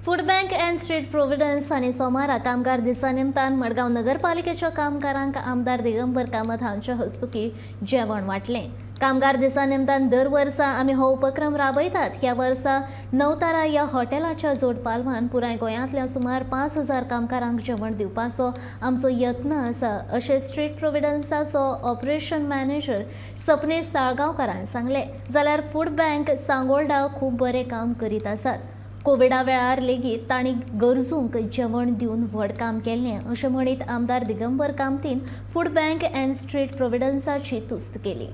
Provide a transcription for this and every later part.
Food bank and street providence हांणी सोमारा कामगार दिसा निमतान मडगांव नगरपालिकेच्या कामगारांक आमदार दिगंबर कामत हांच्या हस्तुकीं जेवण वांटलें. कामगार दिसा निमतान दर वर्सा आमी हो उपक्रम राबयतात. ह्या वर्सा नवतारा ह्या हॉटेलाच्या जोड पालवान पुराय गोंयांतल्या सुमार 5000 कामगारांक जेवण दिवपाचो आमचो यत्न आसा, अशें स्ट्रीट प्रोव्हिडन्साचो ऑपरेशन मॅनेजर सपनेश साळगांवकारान सांगलें. जाल्यार फूड बँक सांगोल्डा खूब बरें काम करीत आसात. कोविडा वेळार लेगीत तांणी गरजूंक जेवण दिवन व्हड काम केल्लें, अशें म्हणीत आमदार दिगंबर कामतीन फूड बँक अँड स्ट्रीट प्रोव्हिडन्साची तुस्त केली.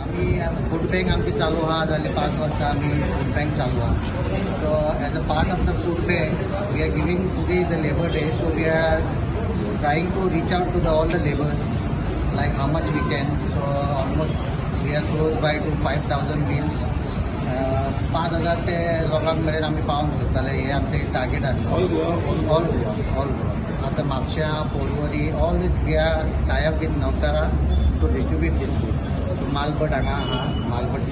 आमी फूड बँक आमची चालू आहा. जाली 5 वर्सां आमी फूड बँक चालू आहा. So as a part of the food bank, we are giving, today is the Labour Day, so we are trying to reach out to the all the labours, like how much we can. So almost we are close by to 5000 meals. 5000 ते लोकांक मेरेन आमी पावोवंक सोदताले, हे आमचें target आसता. All Goa? All Goa, all Goa. आतां म्हापश्यां, Porvorim, all we are tie up with Navtara to distribute this food. So Malbhat हांगा आहा, मालभट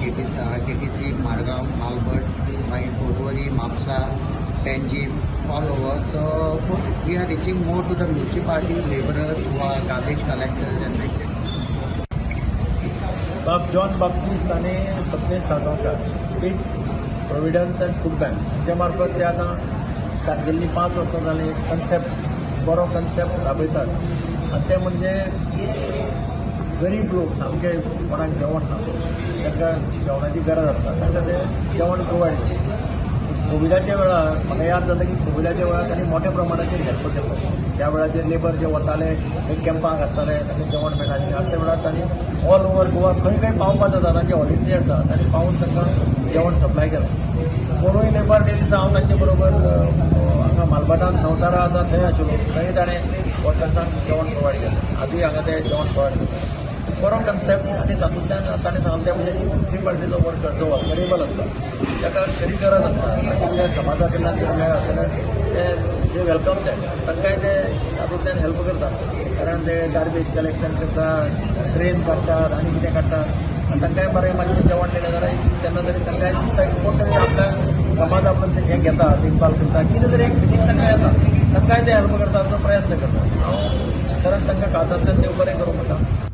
केटीसी माडगांव, मालभट, मागीर Porvorim, Mapusa, Panjim, all over. So we are reaching more to the municipality labourers who are garbage collectors and like that. बाब John Baptist आनी Sapnesh Salgaonkar, street providence and food bank हांच्या मार्फत ते आतां गेल्लीं 5 वर्सां जालीं एक कन्सेप्ट, बरो कन्सेप्ट राबयतात आनी ते म्हणजे गरीब लोक, सामके कोणाक जेवण ना, तांकां जेवणाची गरज आसता, तांकां ते जेवण प्रोवायड करतात. कोविडाच्या वेळार म्हाका याद जाता की कोविडाच्या वेळार तांणी मोठ्या प्रमाणाचेर हेल्प केल्लो. त्या वेळाचेर लेबर जे वताले, एक कॅम्पाक आसताले, तांकां जेवण मेळनाशिल्लें. असल्या वेळार तांणी ऑल ओवर गोवा खंय खंय पावपाक जाता, तांचे व्हॉलिंटियर आसा, तांणी पावून तांकां जेवण सप्लाय केलें. पोरूंय लेबर डे दिसा हांव तांचे बरोबर हांगा मालभाटान नवतारा आसा थंय आशिल्लो. थंय ताणें वर्कर्सांक जेवण प्रोवायड केलें. आजूय हांगा ते जेवण प्रोवायड करतात. बरो कन्सेप्ट. आनी तातूंतल्यान ताणें सांगलें तें म्हणजे म्युनिसिपालिटीचो वर्कर जो वल्नरेबल आसता, ताका खरी गरज आसता, अशें कितें समाजा कडल्यान जर मेळत जाल्यार ते जे welcome ते तांकांय ते तातूंतल्यान हेल्प करतात, कारण ते गार्बेज कलेक्शन करतात, ड्रेन काडटात आनी कितें काडटात आनी तांकांय बरें मातशें जेवण दिलें जाल्यार एक दीस केन्ना तरी तांकांय दिसता की कोण तरी आपल्या समाज आपण ते हें घेता, देखभाल करता, कितें तरी एक फिलींग तांकां येता. तांकांय ते हेल्प करता, प्रयत्न करता. हांव खरेंच तांकां काळजांतल्यान देव बरें करूं म्हणटा.